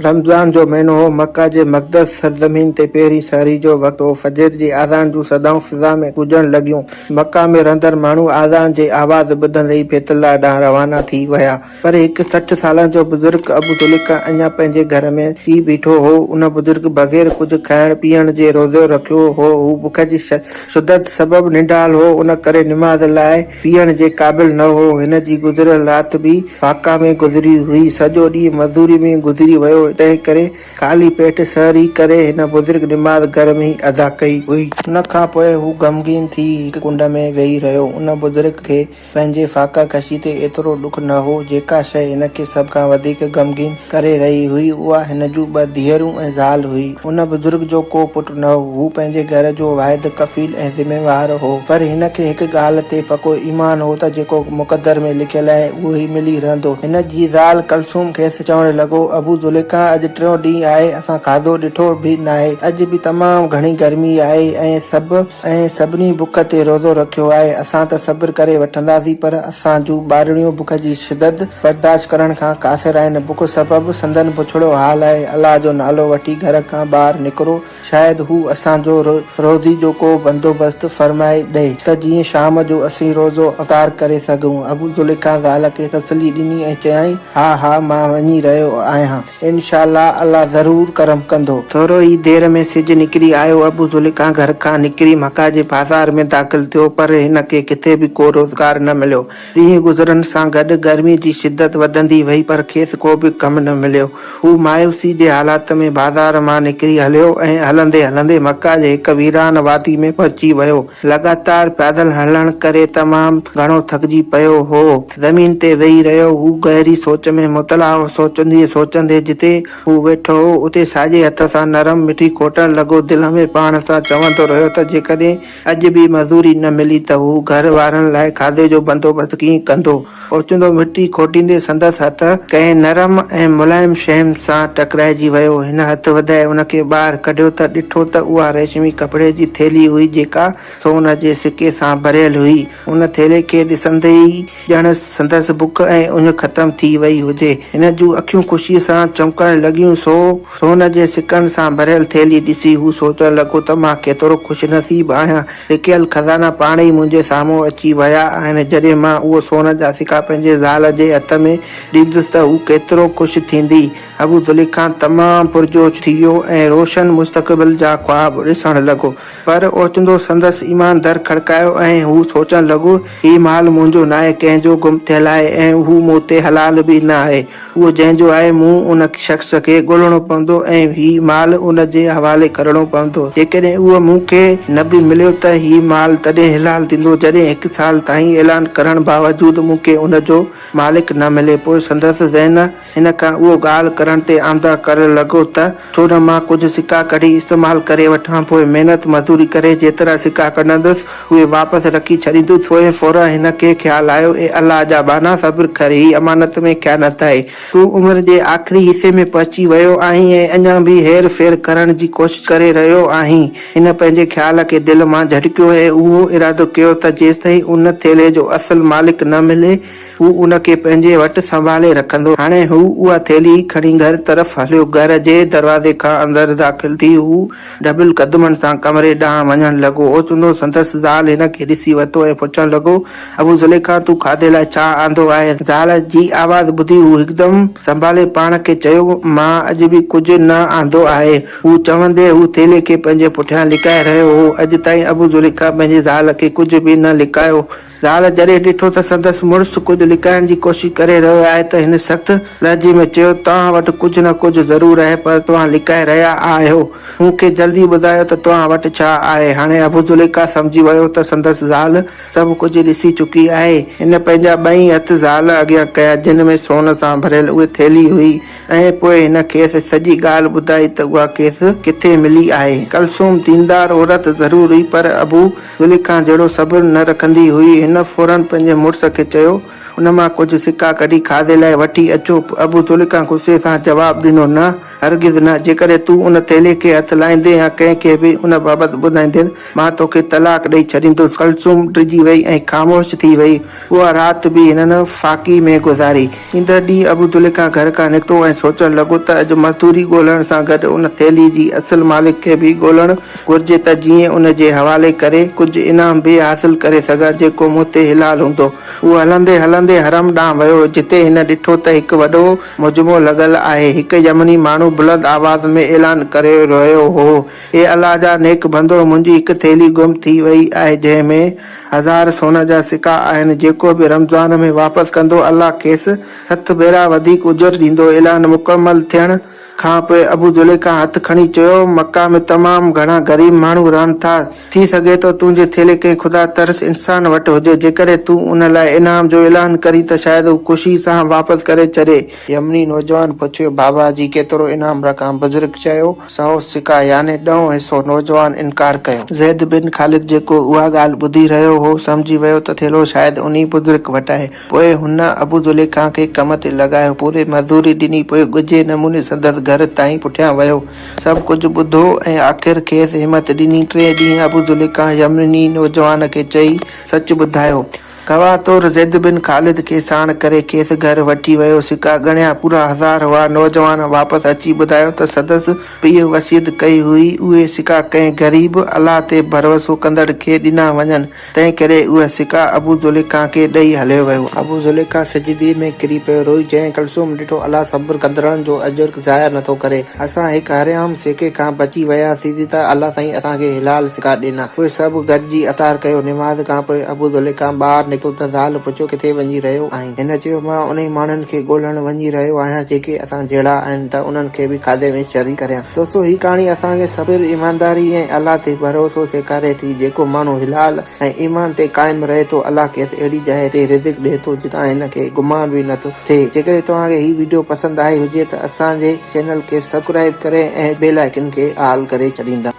رمضان جو مهينو هو. مڪه جي مقدس سرزمين تي پهرين سحري جو وقت هو. فجر جي اذان جون صدائون فضا ۾ گونجڻ لڳيون. مڪه ۾ رهندڙ ماڻهو اذان جي آواز ٻڌندي ئي بيت الله ڏانهن روانا ٿي ويا. پر هڪ 60 سالن جو بزرگ ابو زليخا اڃا پنهنجي گهر ۾ ئي بيٺو هو. ان بزرگ بغير ڪجهه کائڻ پيئڻ جي روزو رکيو هو. هو بک جي شدت سبب نڍال هو، ان ڪري نماز لاء بيهڻ جي قابل نه هو. هن جي گذريل رات به فاقا ۾ گذري هئي. سڄو ڏينهن مزوري ۾ گذري ويو، تنهن ڪري خالي پيٽ سحري ڪري هن بزرگ نماز گهر ۾ ئي ادا ڪئي هئي. ان کان پوء هو غمگين ٿي هڪ ڪنڊ ۾ ويهي رهيو. ان بزرگ کي پنهنجي فاقا ڪشي تي ايترو ڏک نه هو. جيڪا شيء هن کي سڀ کان وڌيڪ غمگين ڪري رهي هئي، اها هن جون ٻه ڌيئرون ۽ زال هئي. ان بزرگ جو ڪو پٽ نه هو. هو پنهنجي گهر جو واحد ڪفيل ۽ ذميوار هو. پر هن کي هڪ ڳالهه تي پڪو ايمان هو ته جيڪو مقدر ۾ لکيل آهي، اهو ئي ملي رهندو. هن جي زال ڪلثوم کيس چوڻ لڳو، ابو زليخا اڄ ٽيون ڏينهن آهي، اسان کاڌو ڏٺو به ناهي. اڄ به تمام گهڻي گرمي آهي ۽ سڀ ۽ سڀني بک تي روزو رکيو آهي. اسان ته صبر ڪري وٺنداسين، پر اسان جون ٻارڙيون بک جي شدت برداشت ڪرڻ کان قاصر آهن. بک سبب سندن بڇڙو حال آهي. الله جو نالو وٺي گهر کان ٻاهر نڪرو، شايد هو اسان جو روزي جو ڪو بندوبست فرمائي ڏئي ته جيئن شام جو اسين روزو افطار ڪري سگهون. ابو زليخا زال کي تسلي ڏني ۽ چيائين، ها ها مان وڃي رهيو آهيان. انشاء الله الله ضرور ڪرم ڪندو. ٿورو ئي دير ۾ سج نڪري آيو. ابو زليخا گهر کان نڪري مڪه جي بازار ۾ داخل ٿيو پر هن کي ڪٿي به ڪو روزگار نه مليو. ڏينهن گذرڻ سان گڏ گرمي جي شدت وڌندي وئي پر کيس ڪو به ڪم نه مليو. هو مايوسي جي حالت ۾ بازار مان نڪري هليو ۽ هلندي هلندي مڪه جي هڪ ويران وادي ۾ پهچي ويو. لڳاتار پيادل هلڻ ڪري تمام گهڻو ٿڪجي پيو هو. زمين تي ويهي رهيو. هو گهري سوچ ۾ مبتلا هو. سوچندي سوچندي جتي هو ويٺو هو، اتي ساڄي هٿ سان نرم مٽي کوٽڻ لڳو. دل ۾ پاڻ سان چوندو رهيو ته جيڪڏهن اڄ به مزوري نه ملي ته هو گهر وارن لاء کاڌي جو بندوبست ڪيئن ڪندو؟ اوچتو مٽي کوٽيندي سندس هٿ ڪنهن نرم ۽ ملائم شيء سان ٽڪرائجي ويو. هن هٿ وڌائي ان کي ٻاهر ڪڍيو ته ڏٺو ته اها ريشمي ڪپڙي جي ٿيلهي هئي جيڪا سون جي سڪي سان ڀريل هئي. ان ٿيلهي کي ڏسندي ئي ڄڻ سندس بک ۽ اڃ ختم ٿي وئي هجي. هن جون اکيون خوشيء سان چمڪڻ لڳيون. سو سون جي سڪن سان ڀريل ٿيلهي ڏسي هو سوچڻ لڳو ته مان ڪيترو خوش نصيب آهيان. لڪيل خزانا پاڻ ئي منهنجي سامهون اچي ويا آهن. جڏهن مان اهو سون جا سڪا پنهنجي زال جي هٿ ۾ ڏيندس ته هو ڪيترو خوش ٿيندي. ابو زليخا تمام پرجوش ٿي ويو ۽ روشن مستقبل جا خواب ڏسڻ لڳو. پر اوچتو سندس ايمان در کڙڪايو ۽ هو سوچڻ لڳو، هي مال منهنجو ناهي، ڪنهن جو گم ٿيل آهي ۽ هو مون تي حلال به نه آهي. اهو جنهن جو آهي، مون ان شخص کي ڳولڻو پوندو ۽ هي مال ان جي حوالي ڪرڻو پوندو. جيڪڏهن اهو مون کي نه به مليو ته هي مال تڏهن حلال ٿيندو، جڏهن هڪ سال تائين اعلان ڪرڻ باوجود مون کي ان جو مالڪ نه ملي. پوء سندس ذهن هن کان اهو ڳالهه ڪرڻ تي آماده ڪرڻ لڳو ته ڇو نه مان ڪجهه سڪا ڪڍي استعمال ڪري وٺان پوء محنت مزدوري ڪري جيترا سڪا ڪڍندس اهي واپس رکي ڇڏيندس پوء فورا هن کي خيال آيو اي الله جا ٻانها صبر ڪر هي امانت ۾ خيانت آهي تون عمر جي آخري حصي ۾ پهچي ويو آهين ۽ اڃا به هير ڦير ڪرڻ جي ڪوشش ڪري رهيو آهين هن پنهنجي خيال کي دل مان جهٽڪيو ۽ اهو ارادو ڪيو ته جيستائين ان ٿيلهي جو اصل مالڪ نه ملي هو ان کي پنهنجي وٽ سنڀالي رکندو. هاڻي هو اها ٿيلهي کڻي گهر طرف هليو. گهر جي دروازي کان اندر داخل ٿي هو ڍٻيل قدمن سان ڪمري ڏانهن وڃڻ لڳو. اوچتو سندس زال هن کي ڏسي ورتو ۽ پڇڻ لڳو، ابو زليخا تون کاڌي لاء ڇا آندو آهي؟ زال جي آواز ٻڌي هو هڪدم سنڀالي پاڻ کي چيو، مان اڄ به ڪجهه نه آندو آهي. هو چوندي هو ٿيلهي کي پنهنجي پٺيان لڪائي رهيو هو. اڄ تائين ابو زليخا پنهنجي زال کي ڪجهه به نه لڪايو. زال جڏهن ڏٺو ته سندس مڙس ڪجهه لڪائڻ جي ڪوشش ڪري رهيو آهي ته هن سخت لهجي ۾ چيو، توهان وٽ ڪجهه نه ڪجهه ضرور آهي پر توهان لڪائي رهيا آهيو. مون کي جلدي ٻڌايو ته توهان وٽ ڇا آهي. هاڻي ابوزليخا سمجهي ويو ته سندس زال سڀ ڪجهه ڏسي چڪي آهي. هن پنهنجا ٻئي هٿ زال اڳيان ڪيا جن ۾ سون سان ڀريل اهي ٿيلهي هئي ۽ پوء هن کيس سڄي ڳالهه ٻڌائي ته اها کيس ڪٿي ملي آهي. ڪلثوم ديندار عورت ضرور هئي پر ابو زليخا جهڙو صبر نه رکندي هئي. هن فوراً پنهنجي مڙس کي چيو، ان مان ڪجهه سڪا ڪڍي کاڌي لاء وٺي اچو. ابو زليخا غصي سان جواب ڏنو، نه، هرگز نه، جيڪڏهن تون ان ٿيلهي کي هٿ لائيندين يا ڪنهن کي به ان بابت ٻڌائيندين، مان توکي طلاق ڏئي ڇڏيندس. ڪلثوم ڊڄي وئي ۽ خاموش ٿي وئي. اها رات به هنن فاقي ۾ گذاري. ايندڙ ڏينهن ابو زليخا گهر کان نڪتو ۽ سوچڻ لڳو ته اڄ مزدوري ڳولڻ سان گڏ ان ٿيلهي جي اصل مالڪ کي به ڳولڻ گهرجي ته جيئن ان جي حوالي ڪري ڪجهه انعام به حاصل ڪري سگهان جيڪو مون تي حلال هوندو. هو هلندي هلندي حرم ڏانهن ويو جتي هن ڏٺو ته هڪ وڏو مجمعو لڳل آهي. هڪ يمني ماڻهو بلند آواز ۾ اعلان ڪري رهيو هو، اي الله جا نيڪ بندو! منهنجي هڪ ٿيلهي گم ٿي وئي آهي جنهن ۾ هزار سون جا سڪا آهن، جيڪو به رمضان ۾ واپس ڪندو الله کيس ست ڀيرا وڌيڪ اجر ڏيندو. اعلان مڪمل ٿيڻ کان پوء ابو زليخا هٿ کڻي چيو، مڪه ۾ تمام گهڻا غريب ماڻهو رهن ٿا، ٿي سگهي ٿو تنهنجي ٿيلهي ڪنهن خدا ترس انسان وٽ هجي، جيڪڏهن تون ان لاء انعام جو اعلان ڪرين ته شايد هو خوشيء سان واپس ڪري ڇڏي. يمني نوجوان پڇيو، بابا جي ڪيترو انعام رکان؟ بزرگ چيو، سئو سڪا يعني ڏهون حصو. نوجوان انڪار ڪيو. زيد بن خالد جيڪو اها ڳالهه ٻڌي رهيو هو، سمجهي ويو ته ٿيلهو شايد انهي بزرگ وٽ آهي. پوء هن ابو زليخا کي ڪم تي لڳايو، پوري مزدوري ڏني، پوء ڳجهي نموني سندس گهر تائين پٺيان ويو، سڀ ڪجهه ٻڌو ۽ آخر کيس همت ڏني. ٽئين ڏينهن ابو زليخا يمني نوجوان کي چئي سچ ٻڌايو. گواهه طور زيد بن خالد کي ساڻ ڪري کيس گهر وٺي ويو. سڪا ڳڻيا، پورا هزار هئا. نوجوان واپس اچي ٻڌايو ته سندس پيء وصيت ڪئي هئي، اهي سڪا ڪنهن غريب، الله تي ڀروسو ڪندڙ کي ڏنا وڃن. تنهنڪري اهي سڪا ابو زليخا کي ڏئي هليو ويو. ابو زليخا سجدي ۾ ڪري پيو. روئي چيائين، ڪلثوم ڏٺو الله صبر ڪندڙن جو اجر ضايع نٿو ڪري. اسان هڪ حرام سڪي کان بچي وياسين ته الله سائين اسان کي حلال سڪا ڏنا. پوء سڀ گڏجي افطار ڪيو. نماز کان پوء ابو زليخا ٻاهر نڪتو ته زال پڇيو، ڪٿي وڃي رهيو آهين؟ هن چيو، مان انهي ماڻهن کي ڳولڻ وڃي رهيو آهيان جيڪي اسان جهڙا آهن ته انهن کي به کاڌي ۾ شريڪ ڪريان. دوستو هي ڪهاڻي اسان کي صبر، ايمانداري ۽ الله تي ڀروسو سيکاري ٿي. جيڪو ماڻهو حلال ۽ ايمان تي قائم رهي ٿو، الله کيس اهڙي جاء تي رزق ڏئي ٿو جتان هن کي گمان به نٿو ٿئي. جيڪڏهن توهان کي هي وڊيو پسند آئي هجي ته اسان جي چينل کي سبسڪرائيب ڪري ۽ بيل آئيڪن کي آل ڪري ڇڏيندا.